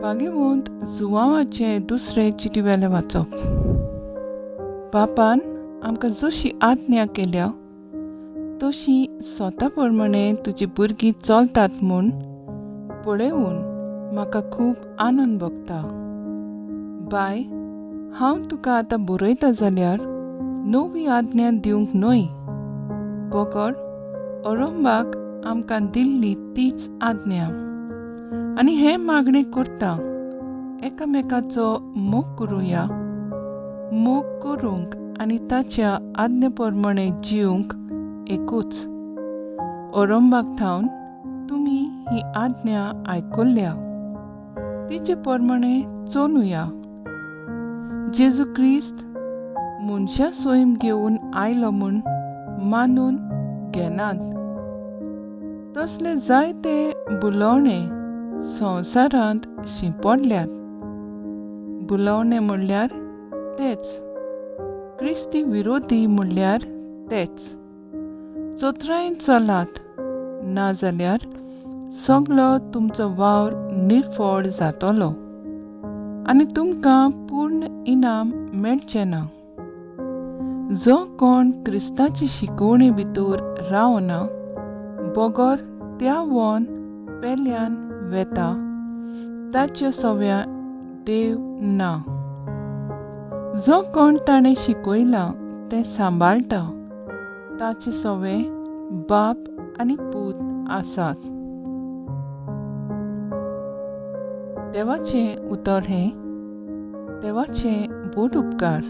भाग्यवंत जुवांवाचे दुसरे चिटी वेलें वाचप. बापान आमकां जशी आज्ञा केल्या तशी स्वता प्रमाणे तुजी भुरगीं चलतात म्हूण पळोवन म्हाका खूब आनंद भोगता. बाय, हांव तुका आतां बरयता जाल्यार नवी आज्ञा दिवंक न्हय, बगर अरंबाक आमकां दिल्ली तीच आज्ञा. आनी हें मागणें करता, एकामेकाचो मोग करुया. मोग करूंक आनी ताच्या आज्ञे प्रमाणे जिवंक एकूच. अरंबाक थावन तुमी ही आज्ञा आयकल्या, तिचे प्रमाणे चलुया. जेजू क्रिस्त मनशा स्वयं घेवन आयलो म्हूण मानून घेनात तसले जायते बुलोवणे संवसारांत शिंपडल्यात. बुलोवणे म्हणल्यार तेच, क्रिस्ती विरोधी म्हणल्यार तेच. चतुरायेन चलात, नाजाल्यार सगलो तुमचो वावर निर्फळ जातलो आनी तुमकां पूर्ण इनाम मेळचें ना. जो कोण क्रिस्ताची शिकवणी भितर रावना बगर त्या वन पेल्यान वेता ताच्या सव्या देव ना. जो कोण ताणें शिकयलां तें सांबाळटा ताचे सवे बाप आनी पूत आसात. देवाचें उतर हें देवाचें बोट उपकार.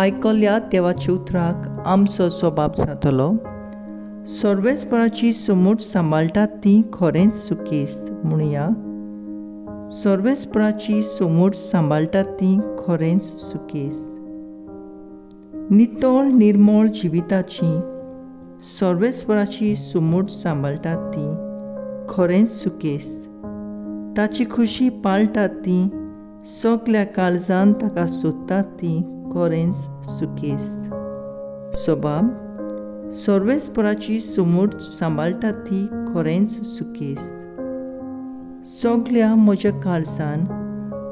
आयकल्या देवाच्या उतराक आमचो स्वभाव जातलो. सर्वेस्पराची समूट सांबाळटात ती खरेंच सुखेस्त म्हणुया. सर्वेस्पराची समूट सांबाळटात ती खरेंच सुखेस्त. नितळ निर्मळ जिविताची सर्वेस्पराची समूट सांबाळटात ती खरेंच सुखेस्त. ताची खुशी पाळटात ती सगल्या काळजान ताका सोदतात ती खरेंच सुखेस्त. स्वभाव सर्वेस्पराची समूट सांबाळटात ती खरेंच सुखेस्त. सगल्या म्हज्या काळजान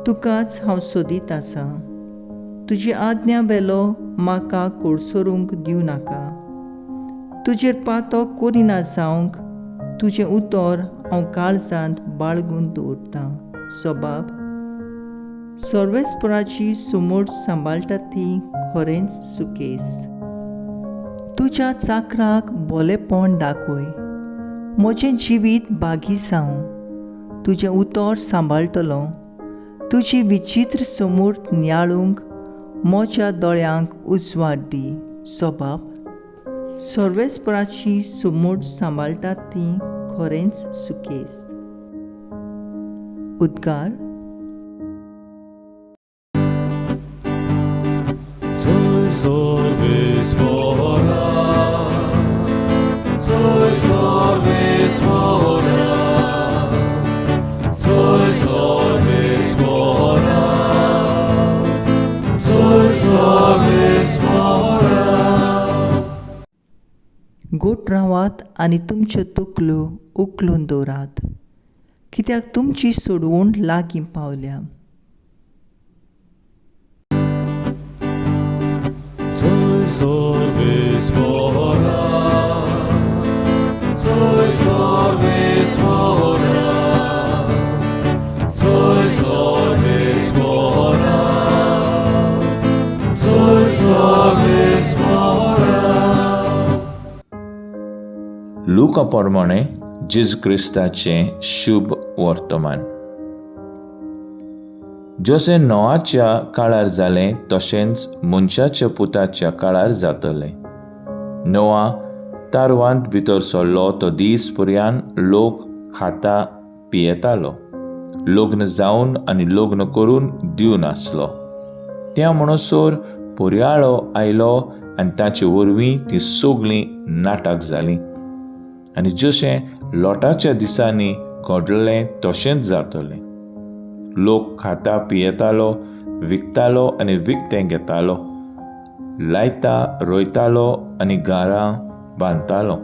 तुकाच हांव सोदीत आसा. तुजी आज्ञा वेलो म्हाका कोडसरूंक दिवं नाका. तुजेर पातो करिना जावंक तुजें उतर हांव काळजांत बाळगून दवरतां. स्वभाव सर्वेस्पराची समूट सांबाळटात ती खरेंच सुखेस्त. तुज्या चाकराक बोलेपण दाखय, म्हजें जिवीत बागी जावं. तुजें उतर सांबाळटलो. तुजी विचित्र समूर्त नियाळूंक म्हज्या दोळ्यांक उजवाड दी. स्वभाव सर्वेस्पराची समूट सांबाळटात ती खरेंच सुखेस्त. उद्गार. गोट रावात आनी तुमच्यो तकल्यो उखलून दवरात, कित्याक तुमची सोडवण लागीं पावल्या. लुका प्रमाणे जेजू क्रिस्ताचें शुभ वर्तमान. जशें नोआच्या काळार जालें तशेंच मनशाच्या पुताच्या काळार जातलें. नोआ तारवांत भितर सरलो तो दीस पर्यान लोक खाता पियेतालो, लग्न जावन आनी लग्न करून दिवन आसलो. त्या म्हणसर पर्याळो आयलो आनी ताचे वरवीं ती सगळीं नाटक जालीं. आनी जशें लोटाच्या दिसांनी घडलें तशेंच जातलें. लोक खाता पियेतालो, विकतालो आनी विकतें घेतालो, लायता रोयतालो आनी घरां बांदतालो.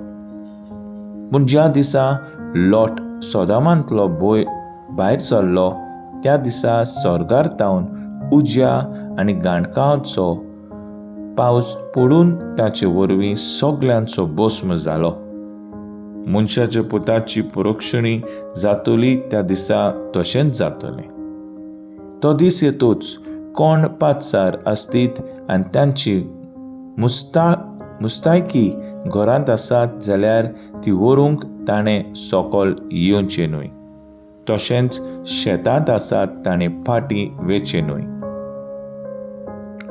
पूण ज्या दिसा लोट सोदामांतलो भायर सरलो त्या दिसा स्वर्गार तावन उज्या आनी गांठकाचो पावस पडून ताचे वरवीं सगल्यांचो भस्म जालो. मनशाच्या पुताची पुरोक्षणी जातली त्या दिसा तशेंच जातलें. तो दीस येतूच कोण पातसार आसतीत आनी तांची मुस्तायकी घरांत आसात जाल्यार ती व्हरूंक ताणें सकल येवचें न्हय. तशेंच शेतांत आसात ताणें फाटीं वेचें न्हय.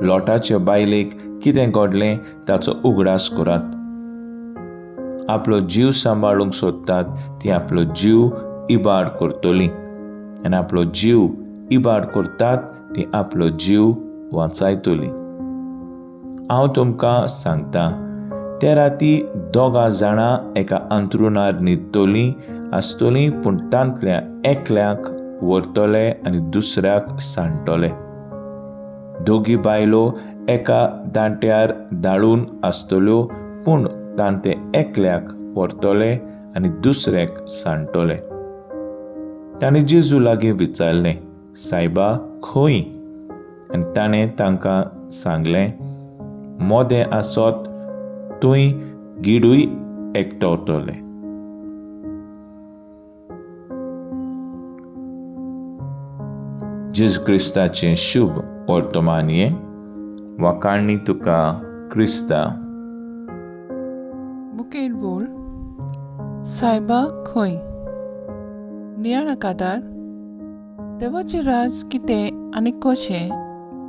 लोटाचे बायलेक कितें घडलें ताचो उगडास करात. आपलो जीव सांबाळूंक सोदतात ती आपलो जीव इबाड करतली आनी आपलो जीव इबाड करतात ती आपलो जीव वाचायतली. हांव तुमकां सांगता, ते राती 2 जाणां एका अंत्रुणार न्हिदतलीं आसतलीं, पूण तांतल्या एकल्याक व्हरतले आनी दुसऱ्याक सांडटले. 2 बायलो एका दांट्यार दाळून आसतल्यो, पूण तांते एकल्याक व्हरतले आनी दुसऱ्याक सांडटले. ताणें जेजू लागीं विचारलें, सायबा खंय? आनी ताणें तांकां सांगलें, मोदें आसत थंय गिडूय एकटवतले. जेजू क्रिस्ताचें शुभ वर्तमान हें. वाखाणणी तुका क्रिस्ता. मुखेल बोल सायबा खंय? नियाळ कादार देवाचें राज कितें आनी कशें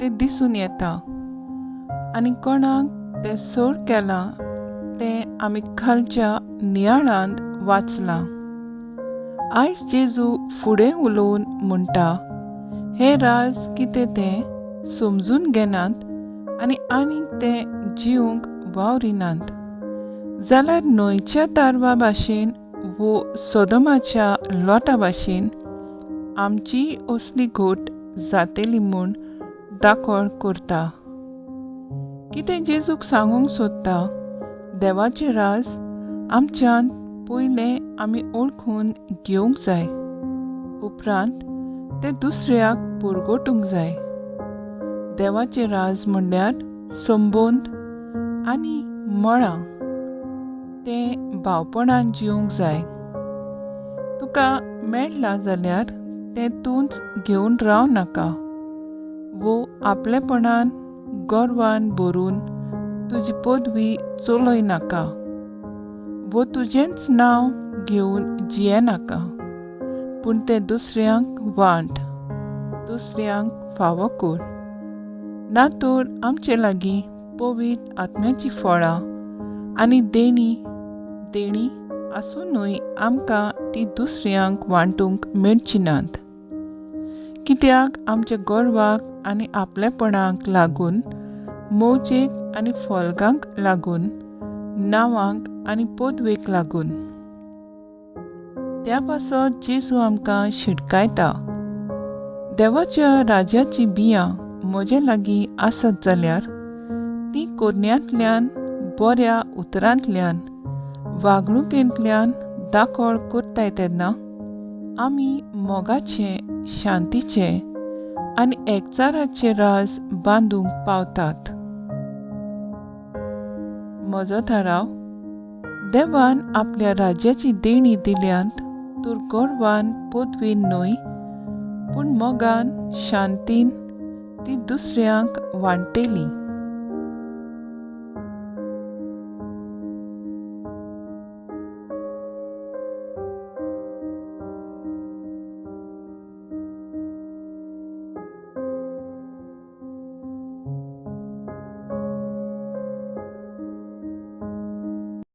तें दिसून येता आनी कोणाक तें सोड केलां तें आमी खालच्या नियाळांत वाचलां. आयज जेजू फुडें उलोवन म्हणटा, हें राज कितें तें समजून घेनात आनी आनीक तें जिवंक वावरिनात जाल्यार न्हंयच्या तारवा भाशेन वो सोदमाच्या लोटा भाशेन आमची असली घोट जातली म्हूण दाखोळ करता. कितें जेजूक सांगूंक सोदता, देवाचें राज आमच्यान पयलें आमी ओळखून घेवंक जाय, उपरांत तें दुसऱ्याक पुरगोटूंक जाय. देवाचें राज म्हणल्यार संबंद आनी मळां, तें भावपणान जिवंक जाय. तुका मेळ्ळां जाल्यार तें तूंच घेवन राव नाका वो आपलेपणान गर्वान भरून तुजी पदवी चलय नाका वो तुजेंच नांव घेवन जियेनाका, पूण तें दुसऱ्यांक वांट, दुसऱ्यांक फावो कर. ना तर आमचे लागीं पवित्र आत्म्याचीं फळां आनी देणी आसुनूय आमकां ती दुसऱ्यांक वांटूंक मेळची नात. कित्याक आमच्या गर्वाक आनी आपलेपणाक लागून, मौजेक आनी फोल्गांक लागून, नांवांक आनी पदवेक लागून. त्या पासत जेजू आमकां शिटकायता, देवाच्या राज्याचीं बियां म्हजे लागीं आसत जाल्यार तीं कोरण्यांतल्यान, बऱ्या उतरांतल्यान, वागणुकेंतल्यान दाखोळ करताय तेन्ना आमी मोगाचें, शांतीचें आनी एकचाराचें राज बांदूंक पावतात. म्हजो थाराव, देवान आपल्या राज्याची देणी दिल्यांत तर गर्वान पदवीन न्हय, पूण मोगान, शांतीन ती दुसऱ्यांक वांटेली.